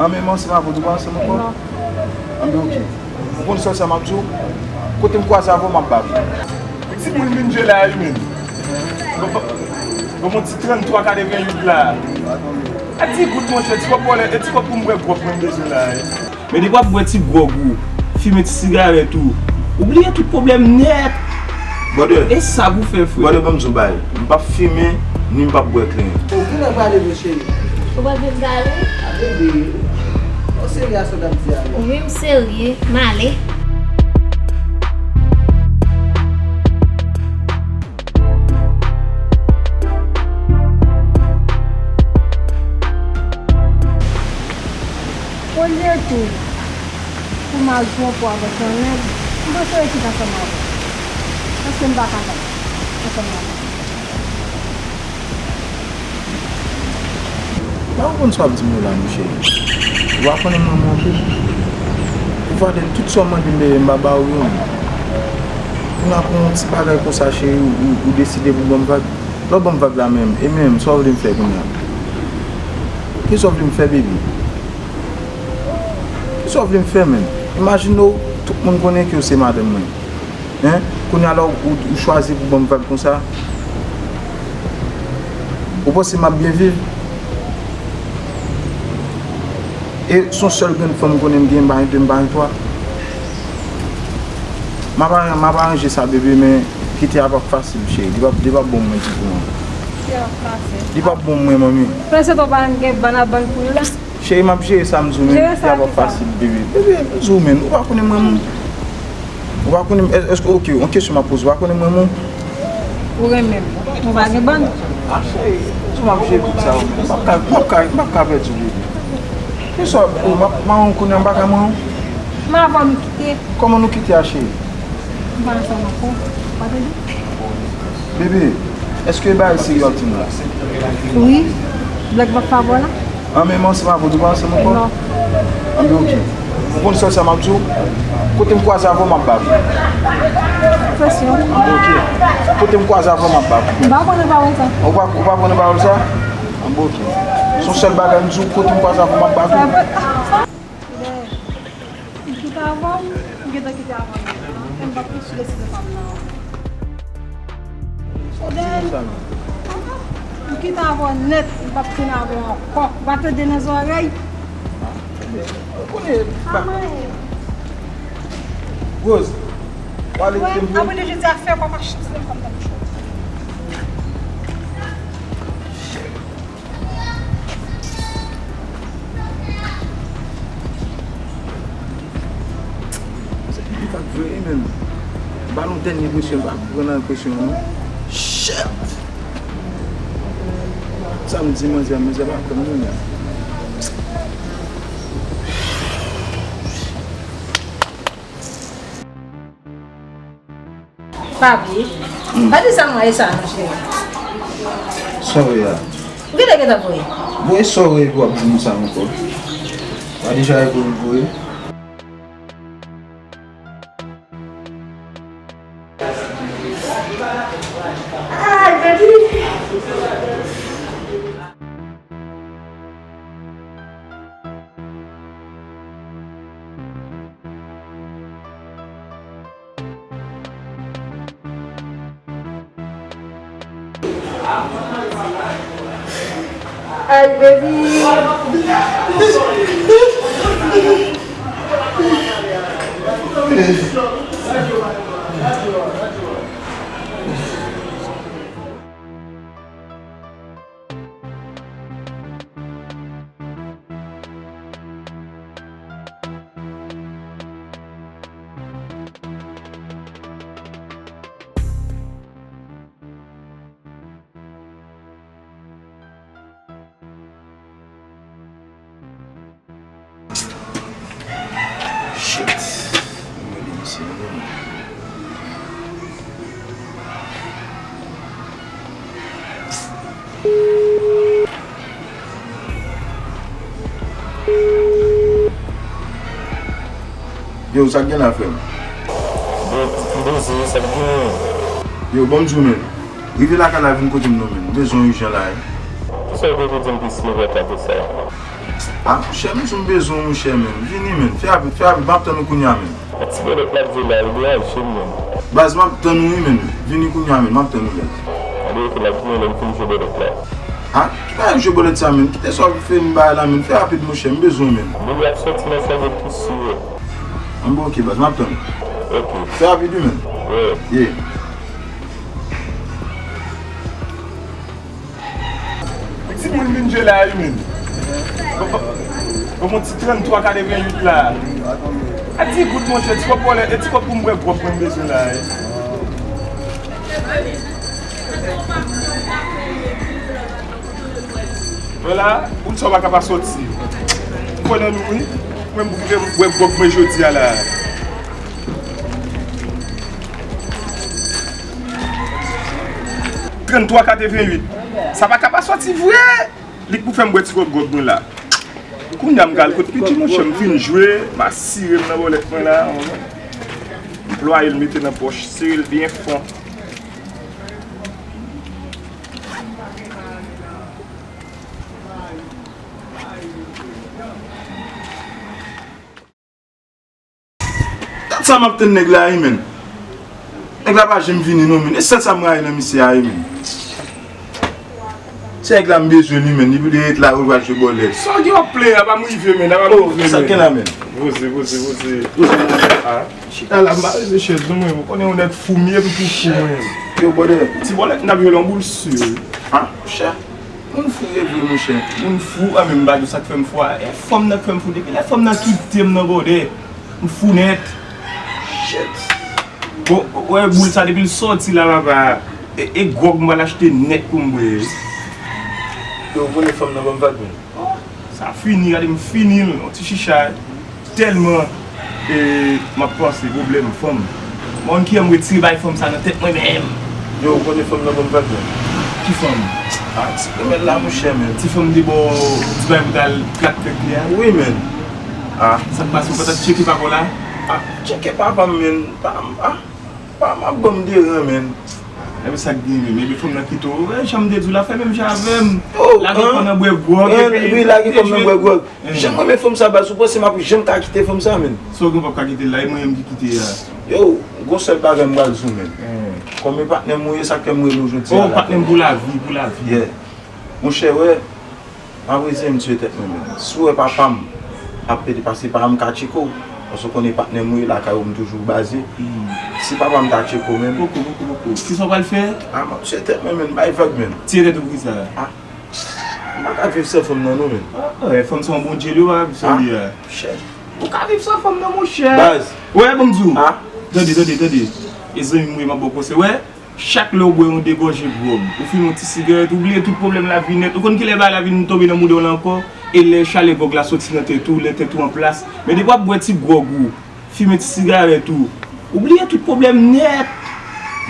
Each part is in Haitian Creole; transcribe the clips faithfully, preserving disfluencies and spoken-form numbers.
An menm ansanm avè w, ou pa ansanm ankò? Non. Anben, oke. Ou konn sèl sa m ap di w? Kote m kwaze avè w, m ap bat ou. Ti moun vin jwe la, wi, menm. Bon, bon, ti trannntwa katrevenn uit la. A di goud, monchè, ti kòb vòlè, e ti kòb pou m bwè gwòg mwen bezwen la, wi. Men depi w ap bwè ti gwòg ou, fimen ti sigarèt ou, ou bliye tout pwoblèm nèt. Brother. E sa pou fè, frè. Brother, ban m di w bagay. M p ap fimen, ni m p ap bwè klen. Ou kilè prale, mon cheri? Ou pral vin gade? A, bebe. Ou serye a sa w t ap di a, non? Wi, m serye. M ale. Olye tou pou m al pran po avèk yon nèg, m prefere kite ansanm avè w. Paske m pa kapab ansanm avè w. M pa konprann sa w ap di m yo la, monchè. Ou pa konnen m renmen w anpil. Pouvwa de tout sa w mande m, bebe, m pa ba ou yo. Kounye a pou yon ti bagay konsa, cheri, ou, ou, ou deside pou ban m vag. Lè w ban m vag la menm, e menm, sa w vle m fè kounye a? Kisa w vle m fè, bebe? Kisa w vle m fè, menm? Imajine w, tout moun konnen ke w se madanm mwen. Hein? Kounye a la, ou, ou chwazi pou ban m vag konsa? Ou panse m ap byen viv? E se yon sèl grenn fanm m konnen m gen, m pa gen de, m pa gen twa. M ap aran-, m ap aranje sa, bebe, men kite a p ap fasil, cheri. Li p ap, li p ap bon pou mwen ditou, non. Li p ap fasil. Li p ap bon pou mwen, manmi. Panse tou pa gen bann a bann pou yo la. Cheri, m ap jere sa, m di w, men li p ap fasil, bebe. Bebe, m di w, men, ou pa konnen mwen, ou pa konnen, èske, oke, yon kesyon m ap poze, ou pa konnen mwen, men. Ou renmen m. Ou pa gen bann. A, cheri, m di w m ap jere tout sa, ou, m ap ka, m ap ka, m ap ka pèdi w, bebe. Kisa w ap, ou, m ap, m ap konnen m pa ka mwen. M avè w nou kite. Kòman nou kite a, cheri? M pa ansanm ankò. Ou pa tande? Bebe, èske e bagay serye w ap di m la? Wi. Blòk m ap fè avè w la. An menm ansanm avè w, nou pa ansanm ankò? Non. Anben, oke. Ou konn sèl sa m ap di w? Kote m kwaze avè w, m ap bat ou. Presyon. Anben, oke. Kote m kwaze avè w, m ap bat ou. M pa konnen pawòl sa. Ou pa, ou pa konnen pawòl sa? Anben, oke. Se yon sèl bagay m di w, kote m kwaze avè w, m ap bat ou. Fidèl, m kite avè w, m gentan kite avè w. E m p ap konsidere si se pa m nan. Fidèl, m kite avè w nèt, m p ap tounen avè w ankò. Ou pa tande nan zòrèy? Ou konnen, pa manyen. Rose, w ale kite m jwe. Apre de jodi a fè kòman chans nan kòm nan jwe. Li pa vre, menm. Balon dènye presyon, pa pran nan presyon, non. Shit! Sa m di manzè, manzè pa pran, non, menm. Pa vre. Pa di sa mwen e sa non, cheri. Sa w ye a? Ou genlè gentan voye. Bon, e sa w ye pou w ap di m sa ankò? Pa deja e pou m voye? Ay, baby. Ay, baby. Shit. Mwen di misye non. Yo, sa k gen la, frè m? Bon, m beze, sa k gen? Yo, ban m di w, men. Rive lakay la, vin kote m non, men. M bezwen w ijan la, wi. Kisa w te di m pi sivè tankou sa? Ah, monchè, m di w m bezwen w, monchè, menn. Vini, menn. Fè rapid, fè rapid. M ap tann ou kounye a, menn. Ti bèlèt la vle la, li deranje m, menn. Baz, m ap tann ou, wi, menn. Vini kounye a, menn. M ap tann ou, baz. Anben, oke, m ap vini lè m fin jwe bèlèt la. Ah, ki bagay jwe bèlèt sa, menn? Kite sa w ap fè m bagay la, menn. Fè rapid, monchè. M bezwen w, menn. Bon, m ap soti nan sèvèt pou sou. Anben, oke, baz. M ap tann ou. Oke. Fè rapid, wi, menn. Wi. Yeah. Ti boul vin jwe la, wi, menn. Bon, bon, bon, ti trannntwa katreventuit la. A di goud, monchè, ti kòb vòlè, e ti kòb pou m bwè gwòg mwen bezwen la, wi. Vwala, ou sa w pa ka pa sòti. M kwè nan nou, wi. Mwen, m pou kite m bwè gwòg mwen jodi a la. Trannntwa katreventuit. Sa pa ka pa sòti vre. Li k pou fè m bwè ti kòb gwòg mwen la. Kounye a m ka al kot Pidji, monchè, m fin jwe, m asire m nan bòlèt mwen la. Plwaye l mete nan pòch, sere l byen fon. Gad sa m ap tann nèg la, wi, menn. Nèg la pa janm vini, non, menn. E sèl sa m rayi nan misye a, wi, menn. Se nèg la m bezwen li, menn. Li pou de ret la, ou pral jwe bòlèt. Sa w gen w ap plenyen, apa m rive, menn, apa m rive, menn. Oh, sa k gen la, menn? Poze, poze, poze. Poze. Ah. Chita la, m pa leve chèz, non, mwen. Ou konnen yon nèg fou m ye, m tou fou, mwen. Yo, bòdè. Ti bòlèt, n ap jwe lan boul si, wi. Ah, monchè. Moun fou ye vre, monchè. Moun fou, ah, men m pa di w sa k fè m fou a. E fanm nan k fè m fou. Depi lè fanm nan kite m nan bòdè, m fou nèt. Shit. Bon, wè boul sa depi l sòti la, papa. E, e gwòg m pral achte nèt pou m bwè. Yo, ou konnen fanm nan ban m vag, menn. Sa fini, gade m fini l, yon ti chicha. Tèlman, e, m ap panse pwoblèm fanm. Mwen ki an m retire bay fanm sa nan tèt mwen menm. Yo, ou konnen fanm nan ban m vag la. Ki fanm? Ah, ti granmèt la, monchè, menn. Ti fanm de bò, ti bay pou t al klak tèt li a? Wi, menn. Ah. Sa k pase, ou pa t ap tcheke papa w la? Ah, tcheke papa m, menn. Pa, ah. Pa, m ap ban m deran, menn. Ebyen, sa k gen menm? Ebyen, fanm nan kite w. E, jan m te di w la, fè menm jan avè m. Oh, lage kò nan bwè gwòg, epi, epi lage kò nan bwè gwòg. Jan m renmen fanm sa, baz, ou panse m ap janm ka kite fanm sa, menn? Sa w gen w p ap ka kite l la, e mwen menm ki kite a. Yo, gon sèl bagay m pral di w, menn. Kòm e patnè m ou ye, sa k fè m rele w jodi a la. Oh, patnè m pou lavi, pou lavi. Yeah. Monchè, wè, m ap rezeye m tiye tèt mwen menm. Si w wè papa m ap pede pase, papa m ka tcheke w. Paske w konnen patnè m ou ye, lakay ou m toujou baze. Si papa m ta tcheke w menm. Poko, poko, poko. Kisa w pral fè? Ah, m ap tiye tèt mwen menm, bay vag menm. Tiye tèt ou poukisa? Ah, m pa ka viv san fanm nan non menm. Ah, fanm se yon bon djèl yo pa ka viv san li a. Monchè. Ou ka viv san fanm nan, monchè. Baz. Wè, ban m di w. Ah. Tande, tande, tande. E zanmi m ou ye, m ap ba w konsèy. Wè, chak lè w bwè yon de gòje gwòg, ou fimen yon ti sigarèt, ou bliye tout pwoblèm lavi nèt. Ou konn kilè bagay la vin tonbe nan mouda w la ankò? E lè chalè gwòg la soti nan tèt ou, lè tèt ou an plas. Men depi w ap bwè ti gwòg ou, fimen ti sigarèt ou, ou bliye tout pwoblèm nèt.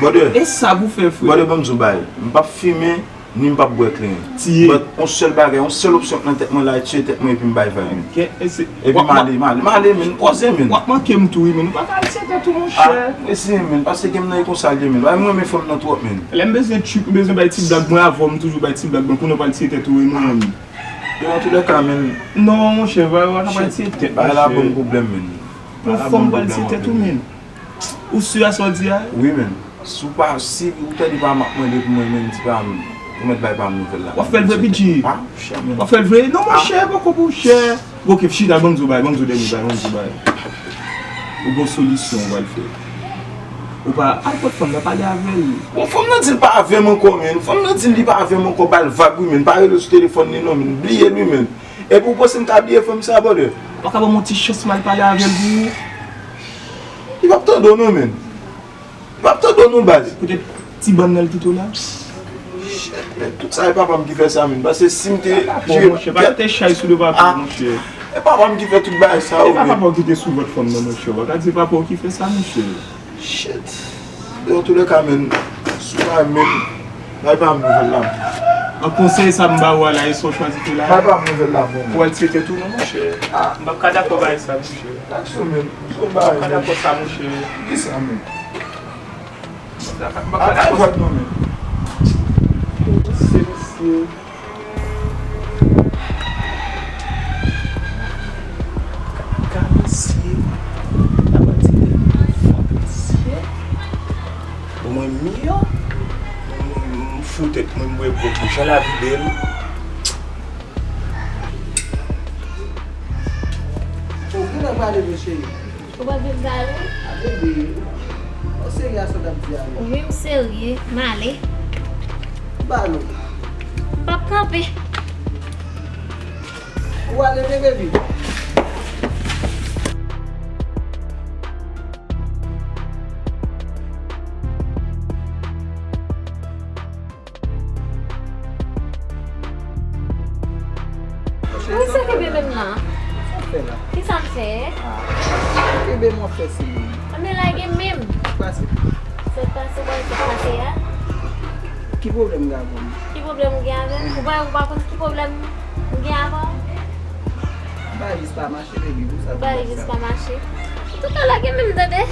Brother. E sa pou fè, frè. Brother, ban m di w bagay. M p ap fimen, ni m p ap bwè klenyen. Tiye. But, yon sèl bagay, yon sèl opsyon k nan tèt mwen la, tiye tèt mwen epi m bay vag, menn. Epi m ale, m ale, m ale, menn, poze, menn. W ap manke m tou, wi, menn. Ou pa ka al tiye tèt ou, monchè. Ah, eseye, menn, paske game nan e konsa l ye, menn. Ay, mwen renmen fanm nan twòp, menn. Lè m bezwen tchik, m bezwen bay ti blag, mwen avè w, m toujou bay ti blag, mwen konnen w pral tiye tèt ou, wi, mwen menm. Yo, antoulèka, menn. Non, monchè, w pa ka pral tiye tèt, monchè. Bagay la ban m pwoblèm, menn. Yon fanm pral tiye tèt ou, menn. Ou si a sa w di a? Wi, menn. Si w pa, si ou tande pa m ap mande pou mwen menm, di pa m, ou mèt bay pa m nouvèl la. W ap fè l vre, Pidji? Ah, chè, menn. W ap fè l vre? Non, monchè, poko pou chè. Bon, oke, chita, ban m di w bagay, ban m di w dènye bagay, ban m di w bagay. Ou gon solisyon ou pral fè. Ou pa, al kot fanm nan, pale avè l. Bon, fanm nan di l pa avè m ankò, menn. Fanm nan di l li pa avè m ankò, ba l vag, wi, menn. Pa rele l sou telefòn li, non, menn. Bliye l, wi, menn. Epi ou panse m ka bliye fanm sa, brother? Ou pa ka ban m yon ti chans m al pale avè l pou ou? Li p ap tande w non, menn. Li p ap tande w non, baz. Poutèt ti bann nan l kite w la? Shit, men tout sa e papa m ki fè sa, menn. Paske si m te jere, monchè, pa kite chay sou do papa w, monchè. E papa m ki fè tout bagay sa yo, menn. E pa papa w ki te sou vant fanm nan, monchè. Ou pa ka di papa w ki fè sa, monchè. Shit. Yo, antoulèka, menn, si w pa menm, bay pa m nouvèl la. An konsèy sa m ba w a la, e sa w chwazi fè la. Bay pa m nouvèl la, bon. Pou w al tiye tèt ou non, monchè. Ah. M p ap ka dakò bay sa, monchè. Aksyon, menn. Son bagay, menn. M pa dakò sa, monchè. Kisa, menn? M pa dakò sa non, menn. Se misye. Jan lavi bèl. Ou gentan prale vre, cheri? Ou pral viv sa, wi? A, bebe. Ou serye a sa w t ap di a, non? Wi, m serye. M ale. Ou pa ale? M p ap kanpe. Ou ale, bebe. Ou se kenbe menm nan? Sa w fè la? Kisa m fè? Ah, ou kenbe m w ap fè sou mwen. Anben lage menm. Pase. Sèt pase, w wè sèt pase a? Ki pwoblèm m gen avè w? Ki pwoblèm ou gen avè m? Ou pa, ou pa konn ki pwoblèm m gen avè w? Bagay jis pa mache, baby, pou sa. Bagay jis pa mache. Antouka, lage menm, tande.